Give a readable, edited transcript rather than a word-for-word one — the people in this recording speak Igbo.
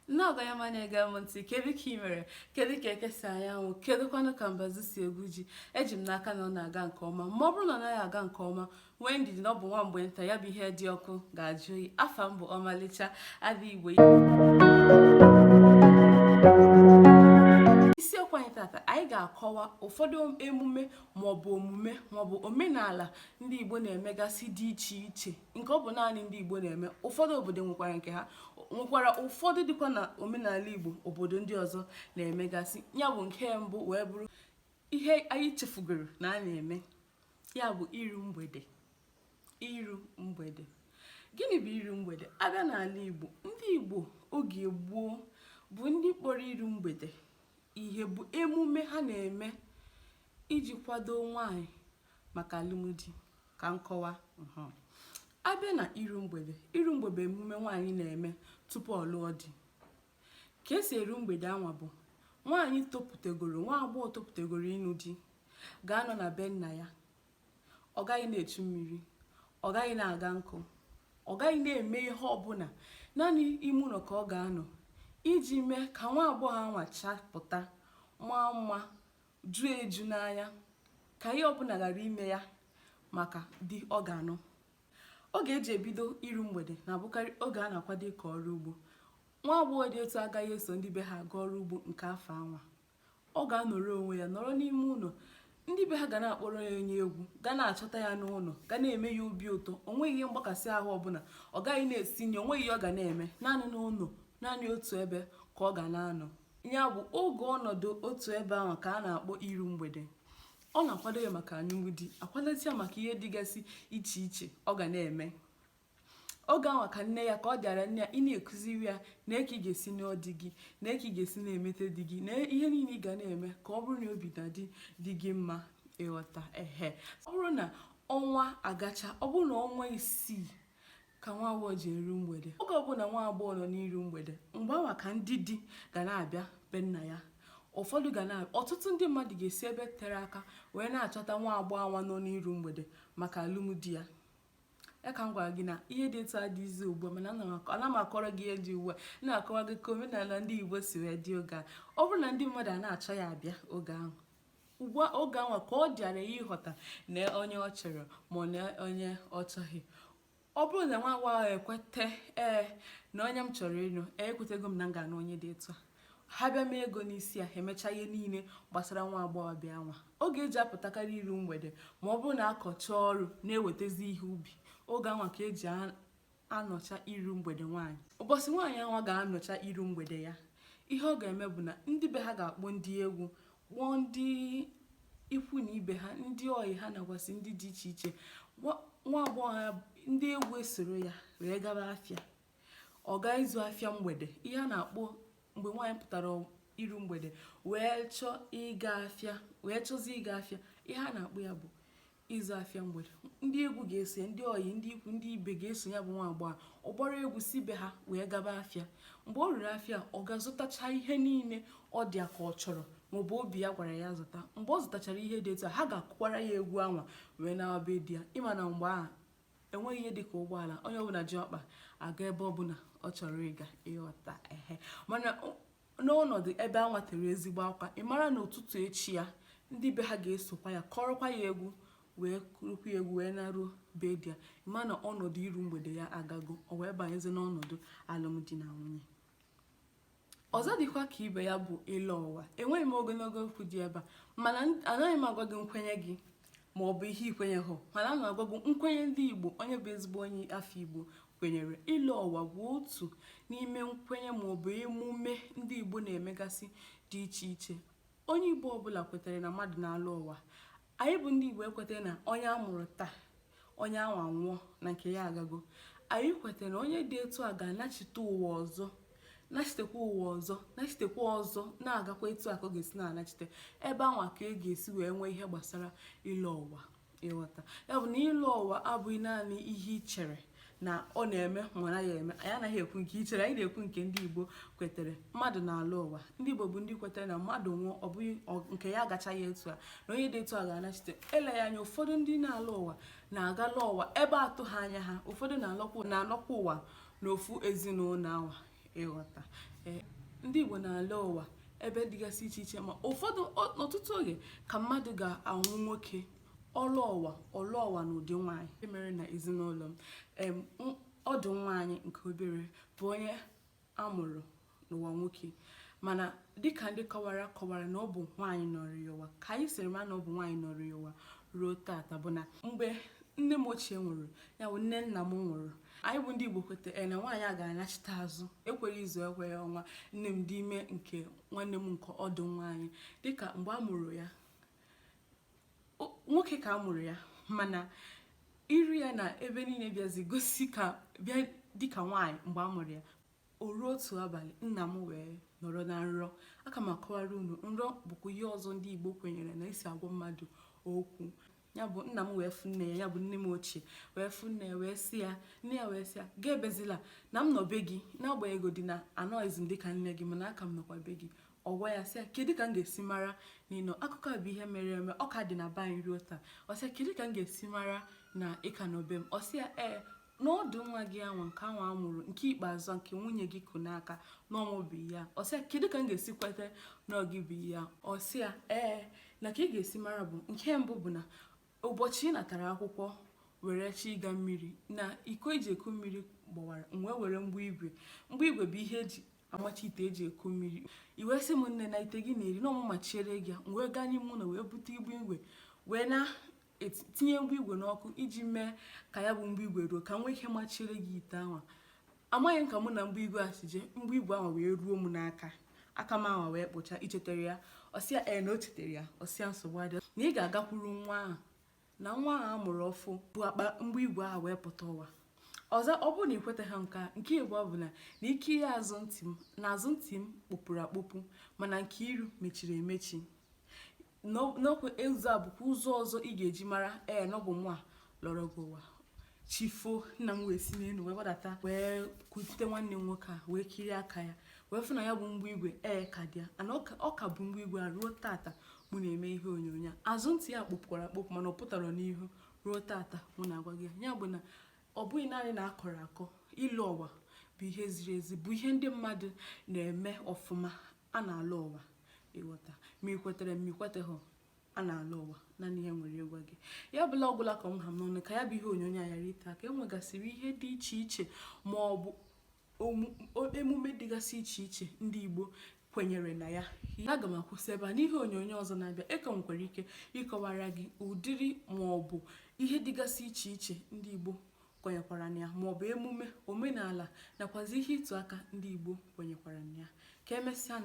Nnọọ onye ọma na-ege m ntị. Kedu ka ị mere? Kedu ka eke si anyanwụ? Kedụkwanụ ka mbazụ si egwu ji? Eji m n'aka na ọ na-aga nke ọma. Ma ọ bụrụ na ọ naghị aga nke ọma, nwee ndidi na ọ bụ nwa mgbe nta, ya bụ ihe dị ọkụ ga-ajụ oyi. Afa m bụ Ọmalịcha Ada Igbo. Isiokwu anyị tata, anyị ga-akọwa ụfọdụ emume maọbụ omume maọbụ omenala ndị Igbo na-emegasị dị iche iche, nke ọ bụ naanị ndị Igbo na-eme. Ụfọdụ obodo nwekwara nke ha, nwekwara ụfọdụ dịkwa na omenala Igbo obodo ndị ọzọ na-emegasị. Ya bụ, nke mbụ wee bụrụ ihe anyị chefugoro na a na-eme, ya bụ iru mgbede. Iru mgbede, gịnị bụ iru mgbede? A bịa n'ala Igbo, ndị Igbo oge gboo bụ ndị kpọrọ iru mgbede ihe bụ emume ha na-eme iji kwado nwaanyị maka alụmdi. Ka m kọwaa. A bịa na iru mgbede, iru mgbede emume nwaanyị na-eme tupu ọ lụọ di. Ka esi eru mgbede anwa bụ nwaanyị topụtagoro, nwa agbọghọ topụtagoro ịnụ di ga-anọ na be nna ya. Ọ gaghị na-echu mmiri, ọ gaghị na-aga nkụ, ọ gaghị na-eme ihe ọbụla. Naanị ime ụlọ ka ọ ga-anọ iji mee ka nwa agbọghọ anwa chapụta, maa mma, ju eju n'anya, ka ihe ọbụla ghara ime ya maka di ọ ga-anụ. Oge eji ebido iru mgbede na-abụkarị oge a na-akwado ịkọ ọrụ ugbo. Nwa agbọghọ dị etu agaghị eso ndị be ha aga ọrụ ugbo nke afọ anwa. Ọ ga-anọrọ onwe ya, nọrọ n'ime ụlọ. Ndị be ha ga na-akpọrọ ya onye egwu, ga na-achọta ya n'ụlọ, ga na-eme ya obi ụtọ. O nweghị ihe mgbakasị ahụ ọbụla, ọ gaghị na-esi nri, o nweghị ihe ọ ga na-eme. Naanị n'ụlọ, naanị otu ebe ka ọ ga na-anọ. Ya bụ oge ọnọdụ otu ebe ahụ ka a na-akpọ iru mgbede. Ọ na-akwado ya maka alụmdi, akwadozi ya maka ihe dịgasị iche iche ọ ga na-eme oge ahụ. Ka nne ya, ka ọ dịara nne ya ị na-ekụziri ya na ka ị ga-esi nụọ di gị, na ka ị ga-esi na-emete di gị, na ihe niile ị ga na-eme ka ọ bụrụ na obi na-adị di gị mma. Ịghọta? Ehe, ọ bụrụ na ọnwa agacha, ọ bụrụ na ọnwa 6 ka nwa agbọghọ ji eru mgbede, oge ọbụla nwa agbọghọ nọ n'iru mgbede, mgbe anwa ka ndị di ga na-abịa be nna ya. Ụfọdụ ga na ọtụtụ ndị mmadụ ga-esi ebe tere aka wee na-achọta nwa agbọghọ anwa nọ n'iru mgbede maka alụmdi ya. Ya ka m gwara gị na ihe dị etu adịghịzi ugbu a, mana ana m akọrọ gị ihe dị ugbu a, na-akọwa gị ka omenala ndị Igbo si wee dị oge a. Ọ bụrụ na ndị mmadụ a na-achọ ya abịa oge ahụ, ugbu a oge ahụ ka ọ dịara ya ịghọta na onye ọ chọrọ ma ọ na onye ọ chọghị. Ọ bụrụ na nwa agbọghọ ekwete, ee, na onye m chọrọ ịnụ, ekwetego m na m ga-anụ onye dị etu a, ha bịa mee ego n'isi ya, ha emechaa ihe niile gbasara nwa agbọghọbịa anwa. Oge eji apụtakarị iru mgbede ma ọ bụrụ na akọcha ọrụ na-ewetezi ihe ubi, oge anwa ka eji anọcha iru mgbede nwaanyị. Ụbọchị nwaanyị anwa ga-anọcha iru mgbede ya, ihe ọ ga-eme bụ na ndị be ha ga-akpọ ndị egwu, kpọọ ndị ikwu na ibe ha, ndị ọyị ha, nakwasị ndị dị iche iche. Nwa agbọghọ, ndị egwu esoro ya wee gaba afịa. Ọ gaa ịzụ afịa mgbede. Ihe a na-akpọ mgbe nwaanyị pụtara iru mgbede wee chọọ ịga afịa, wee chọzie ịga afịa, ihe a na-akpọ ya bụ ịzụ afịa mgbede. Ndị egwu ga-eso ya, ndị ọyị, ndị ikwu, ndị ibe ga-eso ya bụ nwa agbọghọ. Ọ gbara egwu si be ha wee gaba afịa. Mgbe o ruru afịa, ọ ga-azụtacha ihe niile ọ dị ya ka ọ chọrọ maọbụ obi ya gwara ya zụta. Mgbe ọ zụtachara ihe dị etu a, ha ga-akụkwara ya egwu anwa wee nawa be di ya. Ịma na mgbe ahụ enweghị ihe dịka ụgbọala, onye ọbụla ji ọkpa aga ebe ọbụla ọ chọrọ ịga. Ịghọta? Ehe, mana n'ọnọdụ ebe a nwatere ezigbo akwa, ị mara na ụtụtụ echi ya, ndị be ha ga-esokwa ya kọrọkwa ya egwu, wee kurukwa ya egwu wee naruo be di ya. Ị ma na ọnọdụ iru mgbede ya agago, o wee banyezi n'ọnọdụ alụmdi na nwunye. Ọzọ dịkwa ka ibe ya bụ ịlọ ụwa. Enweghị m ogologo okwu dị ebe a, mana anaghị m agwa gị nkwenye gị ma ọ bụ ihe ikwenye hụ, mana ana m agwa gị nkwenye ndị Igbo. Onye bụ ezigbo onye afọ Igbo kwenyere ịlọ ụwa bụ otu n'ime nkwenye ma ọ bụ emume ndị Igbo na-emegasị dị iche iche. Onye Igbo ọbụla kwetara na mmadụ na-alọ ụwa. Anyị bụ ndị Igbo ekwetara na onye a mụrụ taa, onye anwa nwụọ, na nke ya agago. Anyị kwetara na onye dị etu a ga-anachite ụwa ọzọ, nachitekwa ụwa ọzọ, nachitekwa ọzọ, na-agakwa etu a ka ọ ga-esi na-anachite. Ebe anwa ka e ga-esi wee nwee ihe gbasara ịlọ ụwa. Ịghọta? Ya bụ na ịlọ ụwa abụghị naanị ihe ị chere na ọ na-eme ma ọ naghị eme. Anyị anaghị ekwu nke ị chere, anyị na-ekwu nke ndị Igbo kwetere. Mmadụ na-alọ ụwa. Ndị Igbo bụ ndị kwetere na mmadụ nwụọ, ọ bụghị nke ya agachaghị etu a, na onye dị etu a ga-anachite. Eleghị anya, ụfọdụ ndị na-alọ ụwa na-aga lụọ ụwa ebe atụ ha anya ha. Ụfọdụ na-alọkwa ụwa n'ofu ezinụlọ anwa. Ịghọta? Ee. Ndị Igbo na-alọ ụwa ebe dịgasị iche iche, ma ụfọdụ n'ọtụtụ oge ka mmadụ ga-anwụ nwoke ọlụ ụwa ọlụ ụwa n'ụdị nwaanyị. Mere na ezinụlọ m, ọdụ nwaanyị nke obere bụ onye amụrụ n'ụwa nwoke, mana dịka ndị kọwara kọwara na ọ bụ nwaanyị nọrọ ya ụwa, ka anyị siri ma na ọ bụ nwaanyị nọrọ ya ụwa ruo tata bụ na mgbe nne m ochie nwụrụ, ya bụ nne nna m nwụrụ, anyị bụ ndị Igbo kwetara na nwaanyị a ga-anachite azụ. Ekwere izu, ekweghị ọnwa, nne m dị ime nke nwanne m nke ọdụ nwaanyị. Dịka mgbe a mụrụ ya, nwoke ka a mụrụ ya, mana iru ya na ebe niile bịazi gosi ka bịa dịka nwaanyị mgbe a mụrụ ya. O ruo otu abalị, nna m wee nọrọ na nrọ. Aka m akọwara unu, nrọ bụkwa ihe ọzọ ndị Igbo kwenyere na esi agwa mmadụ okwu. Ya bụ nna m wee fụ nne ya, ya bụ nne m ochie, wee fụ nne ya, wee sị ya, nne ya wee sị ya, ga ebezila na m nọ be gị, n'agbanyeghị dị na anọghịzi m dịka nne gị, mana aka m nọkwa be gị. Ọ gwa ya sị ya, kedu ka m ga-esi mara na ị nọ? Akụkọ a bụ ihe mere eme, ọ ka dị na be anyị ruo taa. Ọ sị ya, kedu ka m ga-esi mara na ị ka nọ be m? Ọ sị ya, ee, n'ọdụ nwa gị anwa nke anwa a mụrụ nke ikpeazụ, nke nwunye gị kụ n'aka n'ọnwụ bụ ya. Ọ sị ya, kedu ka m ga-esi kweta na ọ gị bụ ya? Ọ sị ya, ee, na ka ị ga-esi mara bụ nke mbụ bụ na ụbọchị ị natara akwụkwọ were chi ịga mmiri, na iko eji eku mmiri gbawara, m wee were mgbọ igwe. Mgbọ igwe bụ ihe eji amachi ite eji eku mmiri. I wee sị m, nne, na ite gị na-eri na ọmụ machiere gị ya. M wee gaa n'ime ụlọ wee bute igbe igwe, wee na etinye mgbọ igwe n'ọkụ iji mee ka ya bụ mgbọ igwe ruo, ka m nwee ike machiere gị ite anwa. Amaghị m ka mụ na mgbọ igwe a si jee, mgbọ igwe ahụ wee ruo m n'aka, aka m ahụ wee kpụcha. Ichetara ya? Ọ sị ya, ee, na o chetara ya. Ọ sị ya, nsogbu adị, na ị ga-agakwuru nwa ahụ, na nwa ahụ a mụrụ ọfụ bụ akpa mgbọ igwe ahụ wee pụta ụwa ọzọ. Ọ bụrụ na ị kwetaghị nke a, nke ịbụọ bụ na ike ihe azụ ntị m na azụ ntị m kpopụrụ akpọpụ, mana nke iru mechiri emechi. N'okwu ụzọ a bụkwa ụzọ ọzọ ị ga-eji mara, ee, na ọ bụ mụ a lọrọ gị ụwa. Chifo, nna m wee si n'elu wee gbadata, wee kute nwanne m nwoke a, wee kirie aka ya, wee fụ na ya bụ mgbọ igwe, ee, ka dị ya, ana ọ ka bụ mgbọ igwe a ruo tata mụ na-eme ihe onyonyo a. Azụ ntị ya kpopụkwara akpopụ, mana ọ pụtara n'ihu ruo tata mụ na-agwa gị ya. Ya bụ na ọ bụghị naanị na akọrọ akọ, ịlụ ụwa bụ ihe ziri ezi, bụ ihe ndị mmadụ na-eme ọfụma. A na-alụ ụwa, ịghọta? Ma ị kwetere ma ị kweteghị, a na-alụ ụwa. Naanị ihe nwere ịgwa gị ya bụla ọgwụla ka m ha m n'ọnụ, ka ya bụ ihe onyonyo a ghara ite aka. Enwegasịrị ihe dị iche iche ma ọ bụ emume dịgasị iche iche ndị Igbo kwenyere na ya. Aga m akwụsị ebe a. N'ihe onyonyo ọzọ na-abịa, eke nwekwara ike ịkọwara gị ụdịrị ma ọ bụ ihe dịgasị iche iche ndị Igbo kwenyekwara na ya, ma ọ bụ emume omenala nakwazi ihe ịtụ aka ndị Igbo kwenyekwara na ya. Ka emesịa.